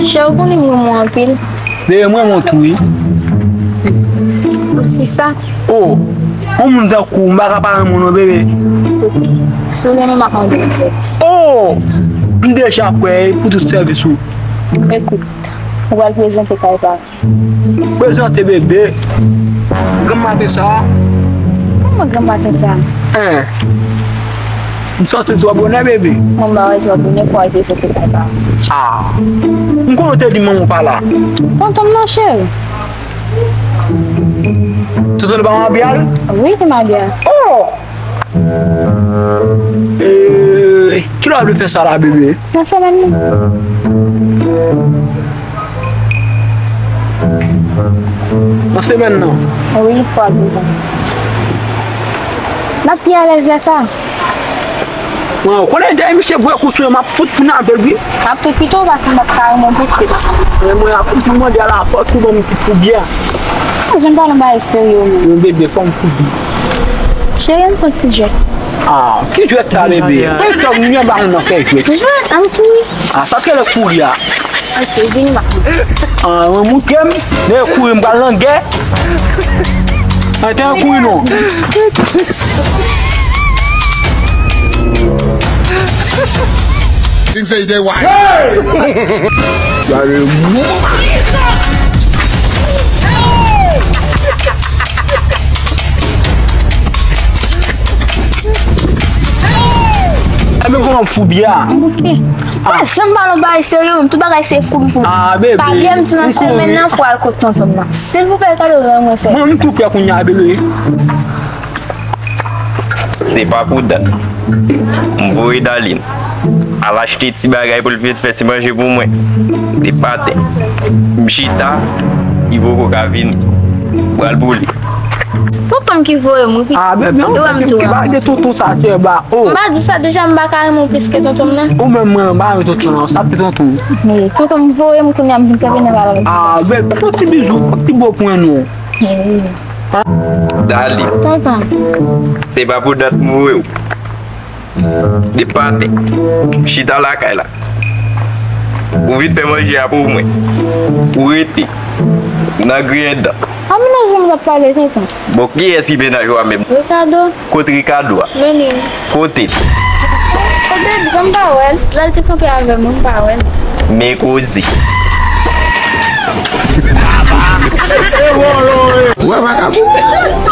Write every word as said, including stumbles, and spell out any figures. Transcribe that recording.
Cheri, ou konnen m renmen w anpil. Bebe, m renmen w tou, wi. Ou si sa? Oh, yon moun tankou w, m pa ka pa renmen w non, bebe. Si w renmen m, m ap mande yon sèvis. Oh, m deja prè pou tout sèvis ou. Ekout, ou pral prezante kay pa m. Prezante, bebe. Granm maten sa a. Kòman granm maten sa a? Hein. M sòti twò bonè, bebe. Mwen, m pa wè twò bonè pou al prezante kay pa m. Ah. M konnen w te di manman w pa la. Tonton m nan, cheri. Tonton w pa Mabia l? Wi, se Mabia. Oh! Eh, kilè w ap vle fè sa la, bebe? Nan semèn nan. Nan semèn nan? Wi, fò a devan. M ap pi alèz lè sa. Mwen, ou konnen dèyè misye voye kou sou mwen, m ap fout vin avè l, wi. M ap fout pito pase m ap kare mwen plis ke sa. Men mwen ap toujou mande a la fòs pou ban m ti foubya. Jan m pale yon bagay serye, men. Yon bebe, fò m foubya. Cheri, ann fè yon ti jwèt. Ah, ki jwèt sa, bebe? Mwen tòg mwen anba moun nan fè jwèt. Jwèt, ann kouri. Ah, sa k rele kouri a? Ok, vini ba. Ah, mwen moutre m, lè kouri m pral nan gè. Ann te kouri non. Things say they why. Gade mou. Ebyen, kòman m foubya? Ok. Pa janm pale yon bagay serye, menm tout bagay se foubi foubi. Ah, bebe. Pa bliye m di nan semèn nan, fò al kot tonton m nan. Silvouplè, Kado, rann mwen sèvis. Mwen, m tou prè kounye a, bebe. Se pa pou dat. M voye Darline al achte ti bagay pou l vin fè ti manje pou mwen. Te paten. M chita, li poko ka vini. Pral pou li. Tonton m ki voye m, wi, pitit. Ah, bebe, non, ki bagay de tonton sa, se ba, oh. M pa di sa deja, m pa ka renmen w plis ke tonton m nan. Ou menm, mwen, m pa renmen tonton nan, sa ki tonton. Men tonton m voye m kounye a, m vin kanpe nan pale avèk. Ah, bebe, fè yon ti bizou, fè yon ti bo pou nou. Dali. Tonton. Se pa pou dat m voye w. De paten. Chita lakay la. Ou vin fè manje a pou mwen. Ou rete. Ou nan griyen dan. A mennaj mwen m t ap pale, tonton. Bon, kiyès ki mennaj ou a menm? Ricardo. Kot Ricardo a? Vini. Kote l? Kote l? Mwen pa wè l. Lè l te kanpe avè mwen, m pa wè l. Men koze. Wè vagabon.